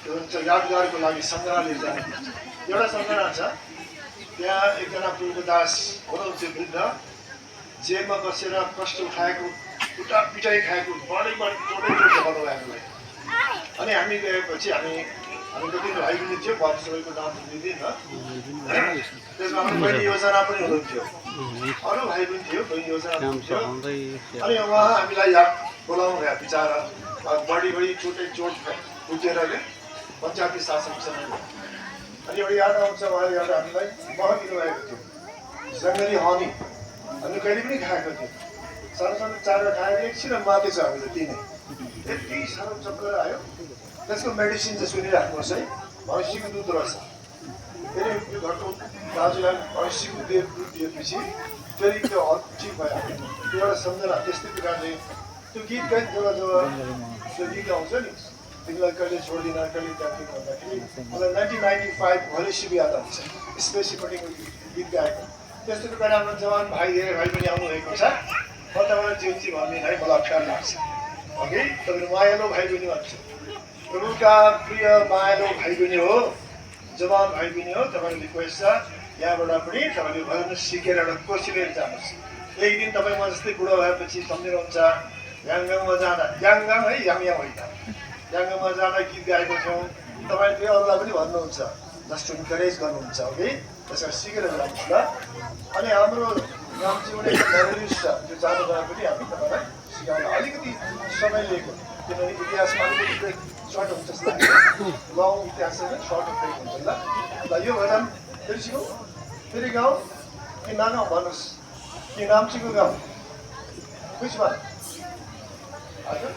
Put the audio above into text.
त्यो यादगारको लागि सङ्ग्रहालय जाने एउटा सङ्ग्रहालय छ। त्यहाँ एकजना पूर्वदास हुनुहुन्थ्यो वृद्ध, जेलमा बसेर कष्ट उठाएको, पिटाइ खाएको, बढी चोटै बनाउनुलाई। अनि हामी गएपछि हामी कति भाइ पनि थियो, बाबु सबैको नाम लिँदैन। त्यसमा हाम्रो बहिनी योजना पनि हुनुहुन्थ्यो, अरू भाइ पनि थियो, बहिनी योजना हुनुहुन्थ्यो। अनि उहाँ हामीलाई याद बोलाउनु भयो, बिचरा बढी चोट पुगेर पञ्चायती शासन समय। अनि एउटा याद आउँछ, उहाँले एउटा हामीलाई मह दिनुभएको थियो, जङ्गली हनी। हामी कहिले पनि खाएको थियो, सानो सानो चारो खाएर एकछिन मातेछ हामीले तिनै। यति साह्रो चक्कर आयो। त्यसको मेडिसिन चाहिँ सुनिराख्नुहोस् है, भैँसीको दुध रहेछ। फेरि त्यो घरको दाजुलाई भैँसीको दुध दिएपछि फेरि त्यो ठिक भयो। त्यो एउटा सम्झना। त्यस्तै प्रकारले त्यो गीत गाइत जब त्यो गीत आउँछ नि, तिमीलाई कहिले छोड्दिन कहिले त्याग्दिन भन्दाखेरि मलाई 1995 भोलि शिव याद आउँछ, स्पेसिपट्टिको गीत गाएको। त्यस्तो प्रकारले हाम्रो जवान भाइ धेरै भाइ पनि आउनुभएको छ। म तपाईँलाई चिन्छु भन्ने है, मलाई अप्ठ्यारो लाग्छ। ओके, तपाईँले मायालु भाइ बहिनी भन्छु, प्रभुका प्रिय मायालु भाइ बहिनी हो, जवान भाइ बहिनी हो। तपाईँले रिक्वेस्ट छ यहाँबाट पनि तपाईँले भजन सिकेर एउटा कोसी लिएर जानुहोस्। एक दिन तपाईँ म जस्तै बुढो भएपछि सम्झिनुहुन्छ, याङगाङमा जाँदा, याङगाङ है, याङयाङ होइन, याङगाङमा जाँदा गीत गाएको थियौँ। तपाईँले त्यो अरूलाई पनि भन्नुहुन्छ, जस्ट इन्करेज गर्नुहुन्छ। ओके, त्यसमा सिकेर जानुहोस् ल। अनि हाम्रो नाम्चीबाट एउटा मेमोरिज छ, त्यो जानु भए पनि हामी तपाईँलाई सिकाउन अलिकति समय लिएको, किनभने इतिहासमा अलिकति सर्ट हुन्छ जस्तो लाग्छ। लङ इतिहास चाहिँ सर्ट ब्रेक हुन्छ ल। ल यो भजन फेरि सिकौँ, फेरि गाउँ कि नगाउँ भन्नुहोस्, कि नाम्चीको गाउँ, विच वान? हजुर